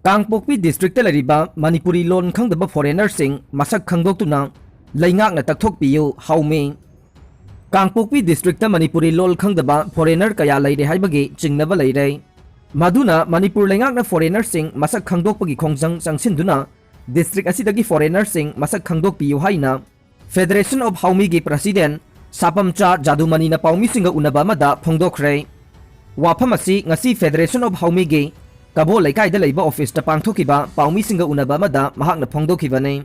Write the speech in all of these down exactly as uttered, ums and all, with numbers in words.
ꯀꯥꯡꯄꯣꯛꯄꯤ district ꯂꯩꯔꯤꯕ ꯃꯅꯤꯄꯨꯔꯤ ꯂꯣꯟ ꯈꯪꯗꯕ ꯐꯣꯔꯦꯅꯔꯁꯤꯡ ꯃꯁꯛ ꯈꯪꯗꯣꯛꯇꯨꯅ ꯂꯩꯉꯥꯛꯅ ꯇꯛꯊꯣꯛꯄꯤꯌꯨ ꯍꯥꯎꯃꯤ꯫ ꯀꯥꯡꯄꯣꯛꯄꯤ ꯗꯤꯁꯇ꯭ꯔꯤꯛꯇ ꯃꯅꯤꯄꯨꯔꯤ ꯂꯣꯟ ꯈꯪꯗꯕ ꯐꯣꯔꯦꯅꯔ ꯀꯌꯥ ꯂꯩꯔꯦ ꯍꯥꯏꯕꯒꯤ ꯆꯤꯡꯅꯕ ꯂꯩꯔꯦ꯫ ꯃꯗꯨꯅ ꯃꯅꯤꯄꯨꯔ ꯂꯩꯉꯥꯛꯅ ꯐꯣꯔꯦꯅꯔꯁꯤꯡ ꯃꯁꯛ ꯈꯪꯗꯣꯛꯄꯒꯤ ꯈꯣꯡꯖꯪ ꯆꯪꯁꯤꯟꯗꯨꯅ ꯗꯤꯁꯇ꯭ꯔꯤꯛ ꯑꯁꯤꯗꯒꯤ ꯐꯣꯔꯦꯅꯔꯁꯤꯡ ꯃꯁꯛ ꯈꯪꯗꯣꯛꯄꯤꯌꯨ ꯍꯥꯏꯅ Federation of ꯍꯥꯎꯃꯤꯒꯤ ꯄ꯭ꯔꯁꯤꯗꯦꯟ ꯁꯥꯄꯝꯆꯥ ꯖꯥꯗꯨꯃꯅꯤꯅ ꯄꯥꯎꯃꯤꯁꯤꯡꯒ ꯎꯅꯕ ꯑꯃꯗ ꯐꯣꯡꯗꯣꯛꯈ꯭ꯔꯦ꯫ ꯋꯥꯐꯝ ꯑꯁꯤ ꯉꯁꯤ Federation of ꯍꯥꯎꯃꯤꯒꯤ ꯀꯕꯣ ꯂꯩꯀꯥꯏꯗ ꯂꯩꯕ ꯑꯣꯐꯤꯁꯇ ꯄꯥꯡꯊꯣꯛꯈꯤꯕ ꯄꯥꯎꯃꯤꯁꯤꯡꯒ ꯎꯅꯕ ꯑꯃꯗ ꯃꯍꯥꯛꯅ ꯐꯣꯡꯗꯣꯛꯈꯤꯕꯅꯤ꯫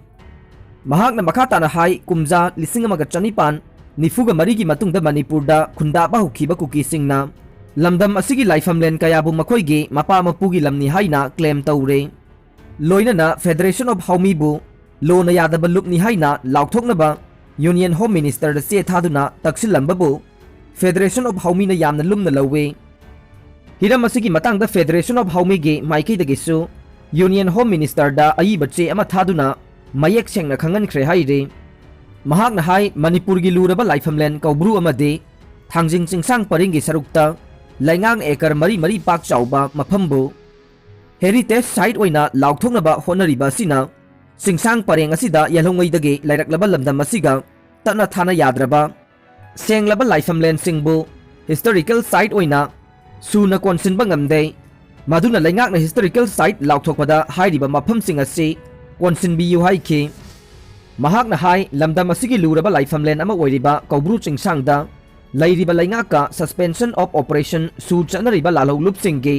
ꯃꯍꯥꯛꯅ ꯃꯈꯥ ꯇꯥꯅ ꯍꯥꯏ, ꯀꯨꯝꯖꯥ ꯂꯤꯁꯤꯡ ꯑꯃꯒ ꯆꯅꯤꯄꯥꯟ ꯅꯤꯐꯨꯒ ꯃꯔꯤꯒꯤ ꯃꯇꯨꯡꯗ ꯃꯅꯤꯄꯨꯔꯗ ꯈꯨꯟꯗꯥꯕ ꯍꯧꯈꯤꯕ ꯀꯨꯀꯤꯁꯤꯡꯅ ꯂꯝꯗꯝ ꯑꯁꯤꯒꯤ ꯂꯥꯏꯐꯝꯂꯦꯟ ꯀꯌꯥꯕꯨ ꯃꯈꯣꯏꯒꯤ ꯃꯄꯥ ꯃꯄꯨꯒꯤ ꯂꯝꯅꯤ ꯍꯥꯏꯅ ꯀ꯭ꯂꯦꯝ ꯇꯧꯔꯦ꯫ ꯂꯣꯏꯅꯅ Federation of ꯍꯥꯎꯃꯤꯕꯨ ꯂꯣꯅ ꯌꯥꯗꯕ ꯂꯨꯞꯅꯤ ꯍꯥꯏꯅ ꯂꯥꯎꯊꯣꯛꯅꯕ Union Home Ministerꯗ ꯆꯦ ꯊꯥꯗꯨꯅ ꯇꯛꯁꯤꯜꯂꯝꯕꯕꯨ Federation of ꯍꯥꯎꯃꯤꯅ ꯌꯥꯝꯅ ꯂꯨꯝꯅ ꯂꯧꯏ꯫ ꯍꯤꯔꯝ ꯑꯁꯤꯒꯤ ꯃꯇꯥꯡꯗ Federation of ꯍꯥꯎꯃꯤꯒꯤ ꯃꯥꯏꯀꯩꯗꯒꯤꯁꯨ Union Home Ministerꯗ ꯑꯏꯕ ꯆꯦ ꯑꯃ ꯊꯥꯗꯨꯅ ꯃꯌꯦꯛ ꯁꯦꯡꯅ ꯈꯪꯍꯟꯈ꯭ꯔꯦ ꯍꯥꯏꯔꯤ꯫ ꯃꯍꯥꯛꯅ ꯍꯥꯏ, ꯃꯅꯤꯄꯨꯔꯒꯤ ꯂꯨꯔꯕ ꯂꯥꯏꯐꯝꯂꯦꯟ ꯀꯧꯕ꯭ꯔꯨ ꯑꯃꯗꯤ ꯊꯥꯡꯖꯤꯡ ꯆꯤꯡꯁꯥꯡ ꯄꯔꯤꯡꯒꯤ ꯁꯔꯨꯛꯇ ꯂꯩꯉꯥꯡ ꯑꯦꯀꯔ ꯃꯔꯤ ꯃꯔꯤ ꯄꯥꯛ ꯆꯥꯎꯕ ꯃꯐꯝꯕꯨ heritage site ꯑꯣꯏꯅ ꯂꯥꯎꯊꯣꯛꯅꯕ ꯍꯣꯠꯅꯔꯤꯕ ꯑꯁꯤꯅ ꯆꯤꯡꯁꯥꯡ ꯄꯔꯦꯡ ꯑꯁꯤꯗ ꯌꯦꯜꯍꯧꯉꯩꯗꯒꯤ ꯂꯩꯔꯛꯂꯕ ꯂꯝꯗꯝ ꯑꯁꯤꯒ ꯇꯠꯅ ꯊꯥꯅ ꯌꯥꯗ꯭ꯔꯕ ꯁꯦꯡꯂꯕ ꯂꯥꯏꯐꯝꯂꯦꯟꯁꯤꯡꯕꯨ historical site ꯑꯣꯏꯅ ꯁꯨꯅ ꯀꯣꯟꯁꯤꯟꯕ ꯉꯝꯗꯦ꯫ ꯃꯗꯨꯅ ꯂꯩꯉꯥꯛꯅ historical site ꯂꯥꯎꯊꯣꯛꯄꯗ ꯍꯥꯏꯔꯤꯕ ꯃꯐꯝꯁꯤꯡ ꯑꯁꯤ ꯀꯣꯟꯁꯤꯟꯕꯤꯌꯨ ꯍꯥꯏꯈꯤ꯫ ꯃꯍꯥꯛꯅ ꯍꯥꯏ, ꯂꯝꯗꯝ ꯑꯁꯤꯒꯤ ꯂꯨꯔꯕ ꯂꯥꯏꯐꯝꯂꯦꯟ ꯑꯃ ꯑꯣꯏꯔꯤꯕ ꯀꯧꯕ꯭ꯔꯨ ꯆꯤꯡꯁꯥꯡꯗ ꯂꯩꯔꯤꯕ ꯂꯩꯉꯥꯛꯀ Suspension of Operation ꯁꯨ ꯆꯠꯅꯔꯤꯕ ꯂꯥꯜꯍꯧꯂꯨꯞꯁꯤꯡꯒꯤ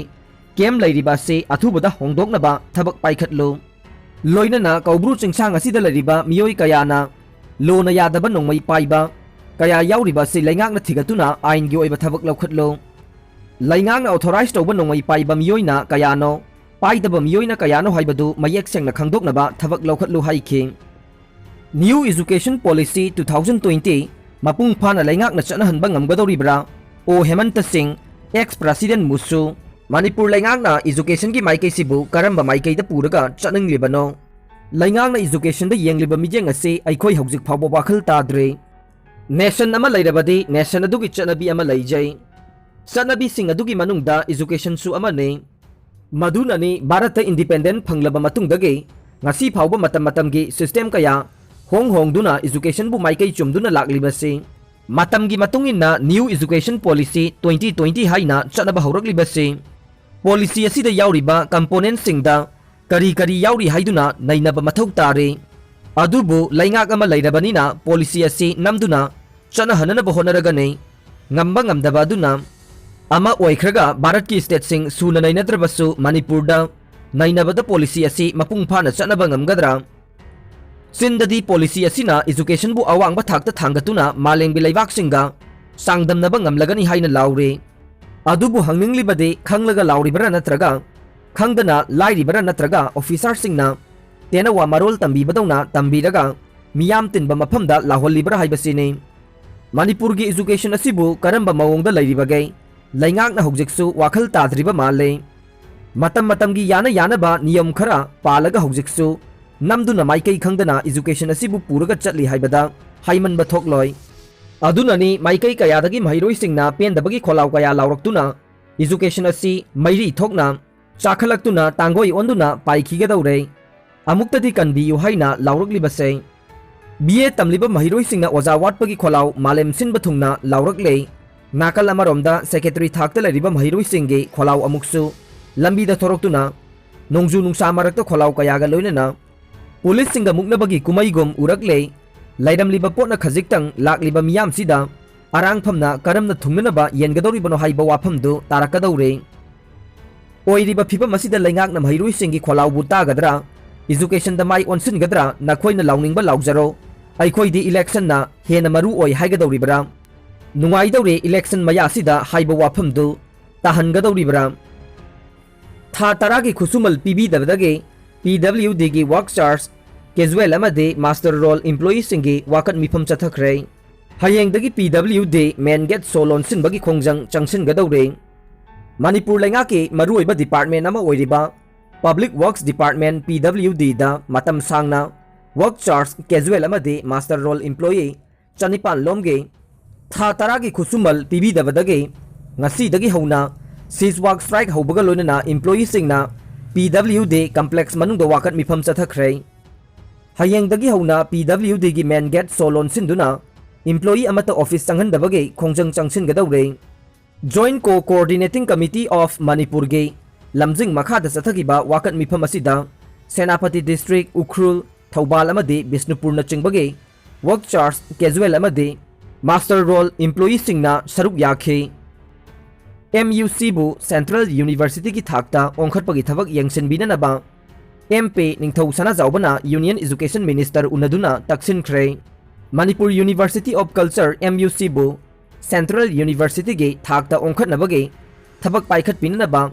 ꯀꯦꯝ ꯂꯩꯔꯤꯕ ꯑꯁꯤ ꯑꯊꯨꯕꯗ ꯍꯣꯡꯗꯣꯛꯅꯕ ꯊꯕꯛ ꯄꯥꯏꯈꯠꯂꯨ꯫ ꯂꯣꯏꯅꯅ ꯀꯧꯕ꯭ꯔꯨ ꯆꯤꯡꯁꯥꯡ ꯑꯁꯤꯗ ꯂꯩꯔꯤꯕ ꯃꯤꯑꯣꯏ ꯀꯌꯥꯅ ꯂꯣꯅ ꯌꯥꯗꯕ ꯅꯣꯡꯃꯩ ꯄꯥꯏꯕ ꯀꯌꯥ ꯌꯥꯎꯔꯤꯕ ꯑꯁꯤ ꯂꯩꯉꯥꯛꯅ ꯊꯤꯒꯠꯇꯨꯅ ꯑꯥꯏꯟꯒꯤ ꯑꯣꯏꯕ ꯊꯕꯛ ꯂꯧꯈꯠꯂꯨ꯫ ꯂꯩꯉꯥꯛꯅ authorize ꯇꯧꯕ ꯅꯣꯡꯃꯩ ꯄꯥꯏꯕ ꯃꯤꯑꯣꯏꯅ ꯀꯌꯥꯅꯣ, ꯄꯥꯏꯗꯕ ꯃꯤꯑꯣꯏꯅ ꯀꯌꯥꯅꯣ ꯍꯥꯏꯕꯗꯨ ꯃꯌꯦꯛ ꯁꯦꯡꯅ ꯈꯪꯗꯣꯛꯅꯕ ꯊꯕꯛ ꯂꯧꯈꯠꯂꯨ ꯍꯥꯏꯈꯤ꯫ New Education Policy two thousand twenty ꯃꯄꯨꯡ ꯐꯥꯅ ꯂꯩꯉꯥꯛꯅ ꯆꯠꯅꯍꯟꯕ ꯉꯝꯒꯗꯧꯔꯤꯕ꯭ꯔꯥ? ꯑꯣ ꯍꯦꯃꯟꯇ ꯁꯤꯡ, ex president ꯃꯨꯁꯨ꯫ ꯃꯅꯤꯄꯨꯔ ꯂꯩꯉꯥꯛꯅ educationꯒꯤ ꯃꯥꯏꯀꯩꯁꯤꯕꯨ ꯀꯔꯝꯕ ꯃꯥꯏꯀꯩꯗ ꯄꯨꯔꯒ ꯆꯠꯅꯤꯡꯂꯤꯕꯅꯣ? ꯂꯩꯉꯥꯛꯅ educationꯗ ꯌꯦꯡꯂꯤꯕ ꯃꯤꯠꯌꯦꯡ ꯑꯁꯤ ꯑꯩꯈꯣꯏ ꯍꯧꯖꯤꯛ ꯐꯥꯎꯕ ꯋꯥꯈꯜ ꯇꯥꯗ꯭ꯔꯤ꯫ Nation ꯑꯃ ꯂꯩꯔꯕꯗꯤ nation ꯑꯗꯨꯒꯤ ꯆꯠꯅꯕꯤ ꯑꯃ ꯂꯩꯖꯩ꯫ ꯆꯠꯅꯕꯤꯁꯤꯡ ꯑꯗꯨꯒꯤ ꯃꯅꯨꯡꯗ educationꯁꯨ ꯑꯃꯅꯤ꯫ ꯃꯗꯨꯅꯅꯤ ꯚꯥꯔꯠꯇ independent ꯐꯪꯂꯕ ꯃꯇꯨꯡꯗꯒꯤ ꯉꯁꯤ ꯐꯥꯎꯕ ꯃꯇꯝ ꯃꯇꯝꯒꯤ system ꯀꯌꯥ ꯍꯣꯡ ꯍꯣꯡꯗꯨꯅ educationꯕꯨ ꯃꯥꯏꯀꯩ ꯆꯨꯝꯗꯨꯅ ꯂꯥꯛꯂꯤꯕꯁꯤ꯫ ꯃꯇꯝꯒꯤ ꯃꯇꯨꯡ ꯏꯟꯅ New Education Policy twenty twenty ꯍꯥꯏꯅ ꯆꯠꯅꯕ ꯍꯧꯔꯛꯂꯤꯕꯁꯤ꯫ Policy ꯑꯁꯤꯗ ꯌꯥꯎꯔꯤꯕ componentꯁꯤꯡꯗ ꯀꯔꯤ ꯀꯔꯤ ꯌꯥꯎꯔꯤ ꯍꯥꯏꯗꯨꯅ ꯅꯩꯅꯕ ꯃꯊꯧ ꯇꯥꯔꯦ꯫ ꯑꯗꯨꯕꯨ ꯂꯩꯉꯥꯛ ꯑꯃ ꯂꯩꯔꯕꯅꯤꯅ policy ꯑꯁꯤ ꯅꯝꯗꯨꯅ ꯆꯠꯅꯍꯟꯅꯅꯕ ꯍꯣꯠꯅꯔꯒꯅꯤ꯫ ꯉꯝꯕ ꯉꯝꯗꯕ ꯑꯗꯨꯅ ꯑꯃ ꯑꯣꯏꯈ꯭ꯔꯒ ꯚꯥꯔꯠꯀꯤ stateꯁꯤꯡ ꯁꯨꯅ ꯅꯩꯅꯗ꯭ꯔꯕꯁꯨ ꯃꯅꯤꯄꯨꯔꯗ ꯅꯩꯅꯕꯗ policy ꯑꯁꯤ ꯃꯄꯨꯡ ꯐꯥꯅ ꯆꯠꯅꯕ ꯉꯝꯒꯗ꯭ꯔꯥ? ꯆꯤꯟꯗꯗꯤ policy ꯑꯁꯤꯅ educationꯕꯨ ꯑꯋꯥꯡꯕ ꯊꯥꯛꯇ ꯊꯥꯡꯒꯠꯇꯨꯅ ꯃꯥꯂꯦꯝꯒꯤ ꯂꯩꯕꯥꯛꯁꯤꯡꯒ ꯆꯥꯡꯗꯝꯅꯕ ꯉꯝꯂꯒꯅꯤ ꯍꯥꯏꯅ ꯂꯥꯎꯔꯤ꯫ ꯑꯗꯨꯕꯨ ꯍꯪꯅꯤꯡꯂꯤꯕꯗꯤ ꯈꯪꯂꯒ ꯂꯥꯎꯔꯤꯕ꯭ꯔꯥ ꯅꯠꯇ꯭ꯔꯒ ꯈꯪꯗꯅ ꯂꯥꯏꯔꯤꯕ꯭ꯔꯥ ꯅꯠꯇ꯭ꯔꯒ officerꯁꯤꯡꯅ ꯇꯦꯅꯋꯥ ꯃꯔꯣꯜ ꯇꯝꯕꯤꯕꯗꯧꯅ ꯇꯝꯕꯤꯔꯒ ꯃꯤꯌꯥꯝ ꯇꯤꯟꯕ ꯃꯐꯝꯗ ꯂꯥꯎꯍꯜꯂꯤꯕ꯭ꯔꯥ ꯍꯥꯏꯕꯁꯤꯅꯤ꯫ ꯃꯅꯤꯄꯨꯔꯒꯤ education ꯑꯁꯤꯕꯨ ꯀꯔꯝꯕ ꯃꯑꯣꯡꯗ ꯂꯩꯔꯤꯕꯒꯦ? ꯂꯩꯉꯥꯛꯅ ꯍꯧꯖꯤꯛꯁꯨ ꯋꯥꯈꯜ ꯇꯥꯗ꯭ꯔꯤꯕ ꯃꯥꯜꯂꯦ꯫ ꯃꯇꯝ ꯃꯇꯝꯒꯤ ꯌꯥꯅ ꯌꯥꯅꯕ ꯅꯤꯌꯝ ꯈꯔ ꯄꯥꯜꯂꯒ ꯍꯧꯖꯤꯛꯁꯨ ꯅꯝꯗꯨꯅ ꯃꯥꯏꯀꯩ ꯈꯪꯗꯅ education ꯑꯁꯤꯕꯨ ꯄꯨꯔꯒ ꯆꯠꯂꯤ ꯍꯥꯏꯕꯗ ꯍꯥꯏꯃꯟꯕ ꯊꯣꯛꯂꯣꯏ꯫ ꯑꯗꯨꯅꯅꯤ ꯃꯥꯏꯀꯩ ꯀꯌꯥꯗꯒꯤ ꯃꯍꯩꯔꯣꯏꯁꯤꯡꯅ ꯄꯦꯟꯗꯕꯒꯤ ꯈꯣꯜꯂꯥꯎ ꯀꯌꯥ ꯂꯥꯎꯔꯛꯇꯨꯅ education ꯑꯁꯤ ꯃꯩꯔꯤ ꯊꯣꯛꯅ ꯆꯥꯈꯠꯂꯛꯇꯨꯅ ꯇꯥꯡꯒꯣꯏ ꯑꯣꯟꯗꯨꯅ ꯄꯥꯏꯈꯤꯒꯗꯧꯔꯦ꯫ ꯑꯃꯨꯛꯇꯗꯤ ꯀꯟꯕꯤꯌꯨ ꯍꯥꯏꯅ ꯂꯥꯎꯔꯛꯂꯤꯕꯁꯦ꯫ B A ꯇꯝꯂꯤꯕ ꯃꯍꯩꯔꯣꯏꯁꯤꯡꯅ ꯑꯣꯖꯥ ꯋꯥꯠꯄꯒꯤ ꯈꯣꯜꯂꯥꯎ ꯃꯥꯂꯦꯝ ꯁꯤꯟꯕ ꯊꯨꯡꯅ ꯂꯥꯎꯔꯛꯂꯦ꯫ ꯅꯥꯀꯜ ꯑꯃꯔꯣꯝꯗ secretary ꯊꯥꯛꯇ ꯂꯩꯔꯤꯕ ꯃꯍꯩꯔꯣꯏꯁꯤꯡꯒꯤ ꯈꯣꯜꯂꯥꯎ ꯑꯃꯨꯛꯁꯨ ꯂꯝꯕꯤꯗ ꯊꯣꯔꯛꯇꯨꯅ ꯅꯣꯡꯖꯨ ꯅꯨꯡꯁꯥ ꯃꯔꯛꯇ ꯈꯣꯜꯂꯥꯎ ꯀꯌꯥꯒ ꯂꯣꯏꯅꯅ ꯄꯨꯂꯤꯁꯁꯤꯡꯒ ꯃꯨꯛꯅꯕꯒꯤ ꯀꯨꯝꯍꯩꯒꯨꯝ ꯎꯔꯛꯂꯦ꯫ ꯂꯩꯔꯝꯂꯤꯕ ꯄꯣꯠꯅ ꯈꯖꯤꯛꯇꯪ ꯂꯥꯛꯂꯤꯕ ꯃꯤꯌꯥꯝꯁꯤꯗ ꯑꯔꯥꯡꯐꯝꯅ ꯀꯔꯝꯅ ꯊꯨꯡꯅꯅꯕ ꯌꯦꯟꯒꯗꯧꯔꯤꯕꯅꯣ ꯍꯥꯏꯕ ꯋꯥꯐꯝꯗꯨ ꯇꯥꯔꯛꯀꯗꯧꯔꯦ꯫ ꯑꯣꯏꯔꯤꯕ ꯐꯤꯕꯝ ꯑꯁꯤꯗ ꯂꯩꯉꯥꯛꯅ ꯃꯍꯩꯔꯣꯏꯁꯤꯡꯒꯤ ꯈꯣꯜꯂꯥꯎꯕꯨ ꯇꯥꯒꯗ꯭ꯔꯥ? Educationꯗ ꯃꯥꯏ ꯑꯣꯟꯁꯤꯟꯒꯗ꯭ꯔꯥ? ꯅꯈꯣꯏꯅ ꯂꯥꯎꯅꯤꯡꯕ ꯂꯥꯎꯖꯔꯣ꯫ ꯑꯩꯈꯣꯏꯗꯤ electionꯅ ꯍꯦꯟꯅ ꯃꯔꯨ ꯑꯣꯏ ꯍꯥꯏꯒꯗꯧꯔꯤꯕ꯭ꯔꯥ? ꯅꯨꯡꯉꯥꯏꯗꯧꯔꯦ election ꯃꯌꯥꯁꯤꯗ ꯍꯥꯏꯕ ꯋꯥꯐꯝꯗꯨ ꯇꯥꯍꯟꯒꯗꯧꯔꯤꯕ꯭ꯔꯥ? ꯊꯥ ꯇꯔꯥꯒꯤ ꯈꯨꯠꯁꯨꯃꯜ ꯄꯤꯕꯤꯗꯕꯗꯒꯤ P W Dꯒꯤ work charge, casual ꯑꯃꯗꯤ master roll employeeꯁꯤꯡꯒꯤ ꯋꯥꯀꯠ ꯃꯤꯐꯝ ꯆꯠꯊꯈ꯭ꯔꯦ꯫ ꯍꯌꯦꯡꯗꯒꯤ P W D main gate show ꯂꯣꯟꯁꯤꯟꯕꯒꯤ ꯈꯣꯡꯖꯪ ꯆꯪꯁꯤꯟꯒꯗꯧꯔꯦ꯫ ꯃꯅꯤꯄꯨꯔ ꯂꯩꯉꯥꯛꯀꯤ ꯃꯔꯨꯑꯣꯏꯕ department ꯑꯃ ꯑꯣꯏꯔꯤꯕ Public Works Department, P W Dꯗ ꯃꯇꯝ ꯁꯥꯡꯅ work charge, casual ꯑꯃꯗꯤ master roll employee ꯆꯅꯤꯄꯥꯟ ꯂꯣꯝꯒꯤ ꯊꯥ ꯇꯔꯥꯒꯤ ꯈꯨꯠꯁꯨꯃꯜ ꯄꯤꯕꯤꯗꯕꯗꯒꯤ ꯉꯁꯤꯗꯒꯤ ꯍꯧꯅ Siege work strike ꯍꯧꯕꯒ ꯂꯣꯏꯅꯅ employeeꯁꯤꯡꯅ P W D complex ꯃꯅꯨꯡꯗ ꯋꯥꯀꯠ ꯃꯤꯐꯝ ꯆꯠꯊꯈ꯭ꯔꯦ꯫ ꯍꯌꯦꯡꯗꯒꯤ ꯍꯧꯅ P W Dꯒꯤ main gate ꯁꯣ ꯂꯣꯟꯁꯤꯟꯗꯨꯅ employee ꯑꯃꯠꯇ office ꯆꯪꯍꯟꯗꯕꯒꯤ ꯈꯣꯡꯖꯪ ꯆꯪꯁꯤꯟꯒꯗꯧꯔꯦ꯫ Joint Co-Coordinating Committee of Manipurꯒꯤ ꯂꯝꯖꯤꯡ ꯃꯈꯥꯗ ꯆꯠꯊꯈꯤꯕ ꯋꯥꯀꯠ ꯃꯤꯐꯝ ꯑꯁꯤꯗ ꯁꯦꯅꯥꯄꯇꯤ district, ꯎꯈ꯭ꯔꯨꯜ, ꯊꯧꯕꯥꯜ ꯑꯃꯗꯤ ꯕꯤꯁꯅꯨꯄꯨꯔꯅꯆꯤꯡꯕꯒꯤ work charge, casual ꯑꯃꯗꯤ muster roll employeeꯁꯤꯡꯅ ꯁꯔꯨꯛ ꯌꯥꯈꯤ꯫ MUCꯕꯨ Central Universityꯒꯤ ꯊꯥꯛꯇ ꯑꯣꯟꯈꯠꯄꯒꯤ ꯊꯕꯛ ꯌꯦꯡꯁꯤꯟꯕꯤꯅꯅꯕ MP ꯅꯤꯡꯊꯧ ꯁꯅꯥꯖꯥꯎꯕꯅ Union Education Minister ꯎꯅꯗꯨꯅ ꯇꯛꯁꯤꯟꯈ꯭ꯔꯦ꯫ Manipur University of Culture, MUCꯕꯨ Central Universityꯒꯤ ꯊꯥꯛꯇ ꯑꯣꯟꯈꯠꯅꯕꯒꯤ ꯊꯕꯛ ꯄꯥꯏꯈꯠꯄꯤꯅꯅꯕ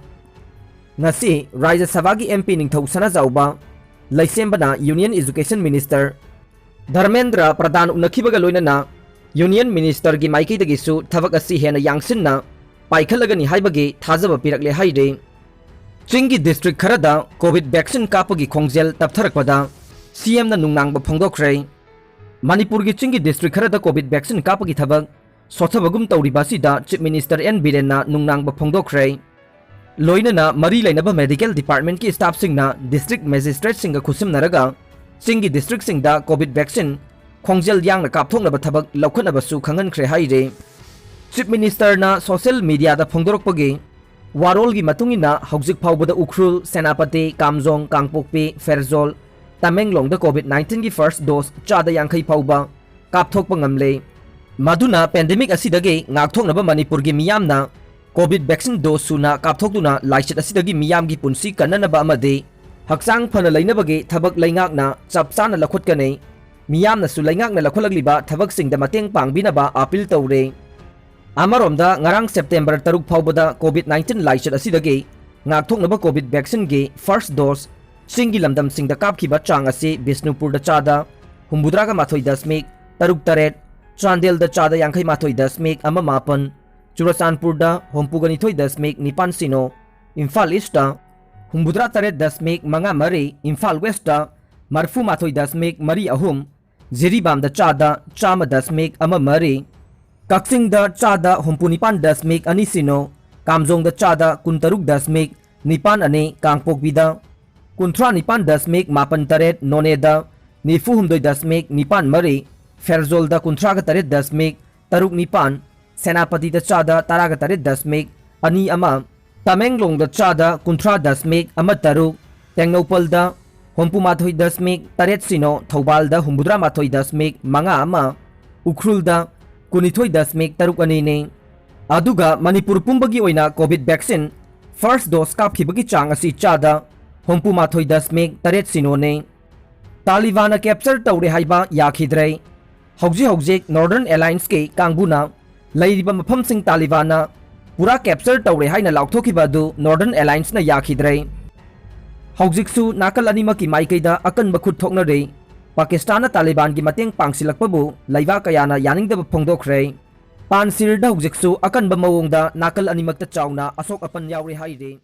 ꯉꯁꯤ ꯔꯥꯖ꯭ꯌ ꯁꯚꯥꯒꯤ MP ꯅꯤꯡꯊꯧ ꯁꯅꯥꯖꯥꯎꯕ ꯂꯩꯁꯦꯝꯕꯅ Union Education Minister ꯙꯔꯃꯦꯟꯗ꯭ꯔ ꯄ꯭ꯔꯙꯥꯟ ꯎꯅꯈꯤꯕꯒ ꯂꯣꯏꯅꯅ Union Ministerꯒꯤ ꯃꯥꯏꯀꯩꯗꯒꯤꯁꯨ ꯊꯕꯛ ꯑꯁꯤ ꯍꯦꯟꯅ ꯌꯥꯡꯁꯤꯟꯅ ꯄꯥꯏꯈꯠꯂꯒꯅꯤ ꯍꯥꯏꯕꯒꯤ ꯊꯥꯖꯕ ꯄꯤꯔꯛꯂꯦ ꯍꯥꯏꯔꯤ꯫ ꯆꯤꯡꯒꯤ district ꯈꯔꯗ COVID vaccine ꯀꯥꯞꯄꯒꯤ ꯈꯣꯡꯖꯦꯜ ꯇꯞꯊꯔꯛꯄꯗ CMꯅ ꯅꯨꯡꯅꯥꯡꯕ ꯐꯣꯡꯗꯣꯛꯈ꯭ꯔꯦ꯫ ꯃꯅꯤꯄꯨꯔꯒꯤ ꯆꯤꯡꯒꯤ district ꯈꯔꯗ COVID vaccine ꯀꯥꯞꯄꯒꯤ ꯊꯕꯛ ꯁꯣꯊꯕꯒꯨꯝ ꯇꯧꯔꯤꯕ ꯑꯁꯤꯗ Chief Minister N ꯕꯤꯔꯦꯟꯅ ꯅꯨꯡꯅꯥꯡꯕ ꯐꯣꯡꯗꯣꯛꯈ꯭ꯔꯦ꯫ ꯂꯣꯏꯅꯅ ꯃꯔꯤ ꯂꯩꯅꯕ medical departmentꯀꯤ staffꯁꯤꯡꯅ district magistrateꯁꯤꯡꯒ ꯈꯨꯠꯁꯝꯅꯔꯒ ꯆꯤꯡꯒꯤ districtꯁꯤꯡꯗ COVID vaccine ꯈꯣꯡꯖꯦꯜ ꯌꯥꯡꯅ ꯀꯥꯞꯊꯣꯛꯅꯕ ꯊꯕꯛ ꯂꯧꯈꯠꯅꯕꯁꯨ ꯈꯪꯍꯟꯈ꯭ꯔꯦ ꯍꯥꯏꯔꯤ꯫ Chief Ministerꯅ social mediaꯗ ꯐꯣꯡꯗꯣꯔꯛꯄꯒꯤ ꯋꯥꯔꯣꯜꯒꯤ ꯃꯇꯨꯡ ꯏꯟꯅ ꯍꯧꯖꯤꯛ ꯐꯥꯎꯕꯗ ꯎꯈ꯭ꯔꯨꯜ, ꯁꯦꯅꯥꯄꯇꯤ, ꯀꯥꯝꯖꯣꯡ, ꯀꯥꯡꯄꯣꯛꯄꯤ, ꯐꯦꯔꯖꯣꯜ, ꯇꯃꯦꯡꯂꯣꯡꯗ COVID nineteenꯒꯤ first dose ꯆꯥꯗ ꯌꯥꯡꯈꯩ ꯐꯥꯎꯕ ꯀꯥꯞꯊꯣꯛꯄ ꯉꯝꯂꯦ꯫ ꯃꯗꯨꯅ pandemic ꯑꯁꯤꯗꯒꯤ ꯉꯥꯛꯊꯣꯛꯅꯕ ꯃꯅꯤꯄꯨꯔꯒꯤ ꯃꯤꯌꯥꯝꯅ COVID vaccine dose ꯁꯨꯅ ꯀꯥꯞꯊꯣꯛꯇꯨꯅ ꯂꯥꯏꯆꯠ ꯑꯁꯤꯗꯒꯤ ꯃꯤꯌꯥꯝꯒꯤ ꯄꯨꯟꯁꯤ ꯀꯟꯅꯅꯕ ꯑꯃꯗꯤ ꯍꯛꯆꯥꯡ ꯐꯅ ꯂꯩꯅꯕꯒꯤ ꯊꯕꯛ ꯂꯩꯉꯥꯛꯅ ꯆꯞ ꯆꯥꯅ ꯂꯧꯈꯠꯀꯅꯤ꯫ ꯃꯤꯌꯥꯝꯅꯁꯨ ꯂꯩꯉꯥꯛꯅ ꯂꯧꯈꯠꯂꯛꯂꯤꯕ ꯊꯕꯛꯁꯤꯡꯗ ꯃꯇꯦꯡ ꯄꯥꯡꯕꯤꯅꯕ appeal ꯇꯧꯔꯦ꯫ ꯑꯃꯔꯣꯝꯗ, ꯉꯔꯥꯡ September ꯇꯔꯨꯛ ꯐꯥꯎꯕꯗ COVID nineteen ꯂꯥꯏꯆꯠ ꯑꯁꯤꯗꯒꯤ ꯉꯥꯛꯊꯣꯛꯅꯕ COVID vaccineꯒꯤ first dose ꯆꯤꯡꯒꯤ ꯂꯝꯗꯝꯁꯤꯡꯗ ꯀꯥꯞꯈꯤꯕ ꯆꯥꯡ ꯑꯁꯤ ꯕꯤꯁꯅꯨꯄꯨꯔꯗ ꯆꯥꯗ ꯍꯨꯝꯐꯨꯇꯔꯥꯒ ꯃꯥꯊꯣꯏ ꯗꯁꯃꯤꯛ ꯇꯔꯨꯛ ꯇꯔꯦꯠ, ꯆꯥꯟꯗꯦꯜꯗ ꯆꯥꯗ ꯌꯥꯡꯈꯩ ꯃꯥꯊꯣꯏ ꯗꯁꯃꯤꯛ ꯑꯃ ꯃꯥꯄꯟ, ꯆꯨꯔꯆꯥꯟꯄꯨꯔꯗ ꯍꯨꯝꯐꯨꯒ ꯅꯤꯊꯣꯏ ꯗꯁꯃꯤꯛ ꯅꯤꯄꯥꯟ ꯁꯤꯅꯣ, ꯏꯝꯐꯥꯜ ꯏꯁꯇ ꯍꯨꯝꯐꯨꯇꯔꯥ ꯇꯔꯦꯠ ꯗꯁꯃꯤꯛ ꯃꯉꯥ ꯃꯔꯤ, ꯏꯝꯐꯥꯜ ꯋꯦꯁꯇ ꯃꯔꯤꯐꯨ ꯃꯥꯊꯣꯏ ꯗꯁꯃꯤꯛ ꯃꯔꯤ ꯑꯍꯨꯝ, ꯖꯤꯔꯤꯕꯥꯝꯗ ꯆꯥꯗ ꯆꯥꯝꯃ ꯗꯁꯃꯤꯛ ꯑꯃ ꯃꯔꯤ, ꯀꯛꯆꯤꯡꯗ ꯆꯥꯗ ꯍꯨꯝꯐꯨ ꯅꯤꯄꯥꯟ ꯗꯁꯃꯤꯛ ꯑꯅꯤ ꯁꯤꯅꯣ, ꯀꯥꯝꯖꯣꯡꯗ ꯆꯥꯗ ꯀꯨꯟꯇꯔꯨꯛ ꯗꯁꯃꯤꯛ ꯅꯤꯄꯥꯟ ꯑꯅꯤ, ꯀꯥꯡꯄꯣꯛꯄꯤꯗ ꯀꯨꯟꯊ꯭ꯔꯥ ꯅꯤꯄꯥꯟ ꯗꯁꯃꯤꯛ ꯃꯥꯄꯟ ꯇꯔꯦꯠ, ꯅꯣꯅꯦꯗ ꯅꯤꯐꯨ ꯍꯨꯝꯗꯣꯏ ꯗꯁꯃꯤꯛ ꯅꯤꯄꯥꯟ ꯃꯔꯤ, ꯐꯦꯔꯖꯣꯜꯗ ꯀꯨꯟꯊ꯭ꯔꯥꯒ ꯇꯔꯦꯠ ꯗꯁꯃꯤꯛ ꯇꯔꯨꯛ ꯅꯤꯄꯥꯟ, ꯁꯦꯅꯥꯄꯇꯤꯗ ꯆꯥꯗ ꯇꯔꯥꯒ ꯇꯔꯦꯠ ꯗꯁꯃꯤꯛ ꯑꯅꯤ ꯑꯃ, ꯇꯃꯦꯡꯂꯣꯡꯗ ꯆꯥꯗ ꯀꯨꯟꯊ꯭ꯔꯥ ꯗꯁꯃꯤꯛ ꯑꯃ ꯇꯔꯨꯛ, ꯇꯦꯡꯅꯧꯄꯜꯗ ꯍꯨꯝꯐꯨ ꯃꯥꯊꯣꯏ ꯗꯁꯃꯤꯛ ꯇꯔꯦꯠ ꯁꯤꯅꯣ, ꯊꯧꯕꯥꯜꯗ ꯍꯨꯝꯐꯨꯇꯔꯥ ꯃꯥꯊꯣꯏ ꯗꯁꯃꯤꯛ ꯃꯉꯥ ꯑꯃ, ꯎꯈ꯭ꯔꯨꯜꯗ ꯀꯨꯟꯅꯤꯊꯣꯏ ꯗꯁꯃꯤꯛ ꯇꯔꯨꯛ ꯑꯅꯤꯅꯤ꯫ ꯑꯗꯨꯒ ꯃꯅꯤꯄꯨꯔ ꯄꯨꯝꯕꯒꯤ ꯑꯣꯏꯅ COVID vaccine first dose ꯀꯥꯞꯈꯤꯕꯒꯤ ꯆꯥꯡ ꯑꯁꯤ ꯆꯥꯗ ꯍꯨꯝꯐꯨ ꯃꯥꯊꯣꯏ ꯗꯁꯃꯤꯛ ꯇꯔꯦꯠ ꯁꯤꯅꯣꯅꯤ꯫ ꯇꯥꯂꯤꯕꯥꯟꯅ capture ꯇꯧꯔꯦ ꯍꯥꯏꯕ ꯌꯥꯈꯤꯗ꯭ꯔꯦ꯫ ꯍꯧꯖꯤꯛ ꯍꯧꯖꯤꯛ Northern Allianceꯀꯤ ꯀꯥꯡꯕꯨꯅ ꯂꯩꯔꯤꯕ ꯃꯐꯝꯁꯤꯡ ꯇꯥꯂꯤꯕꯥꯟꯅ ꯄꯨꯔꯥ capture ꯇꯧꯔꯦ ꯍꯥꯏꯅ ꯂꯥꯎꯊꯣꯛꯈꯤꯕ ꯑꯗꯨ Northern Allianceꯅ ꯌꯥꯈꯤꯗ꯭ꯔꯦ꯫ ꯍꯧꯖꯤꯛꯁꯨ ꯅꯥꯀꯜ ꯑꯅꯤꯃꯛꯀꯤ ꯃꯥꯏꯀꯩꯗ ꯑꯀꯟꯕ ꯈꯨꯠ ꯊꯣꯛꯅꯔꯤ꯫ ꯄꯥꯀꯤꯁꯇꯥꯟꯅ ꯇꯥꯂꯤꯕꯥꯟꯒꯤ ꯃꯇꯦꯡ ꯄꯥꯡꯁꯤꯜꯂꯛꯄꯕꯨ ꯂꯩꯕꯥꯛ ꯀꯌꯥꯅ ꯌꯥꯅꯤꯡꯗꯕ ꯐꯣꯡꯗꯣꯛꯈ꯭ꯔꯦ꯫ ꯄꯥꯟꯁꯤꯔꯗ ꯍꯧꯖꯤꯛꯁꯨ ꯑꯀꯟꯕ ꯃꯑꯣꯡꯗ ꯅꯥꯀꯜ ꯑꯅꯤꯃꯛꯇ ꯆꯥꯎꯅ ꯑꯁꯣꯛ ꯑꯄꯟ ꯌꯥꯎꯔꯦ ꯍꯥꯏꯔꯤ꯫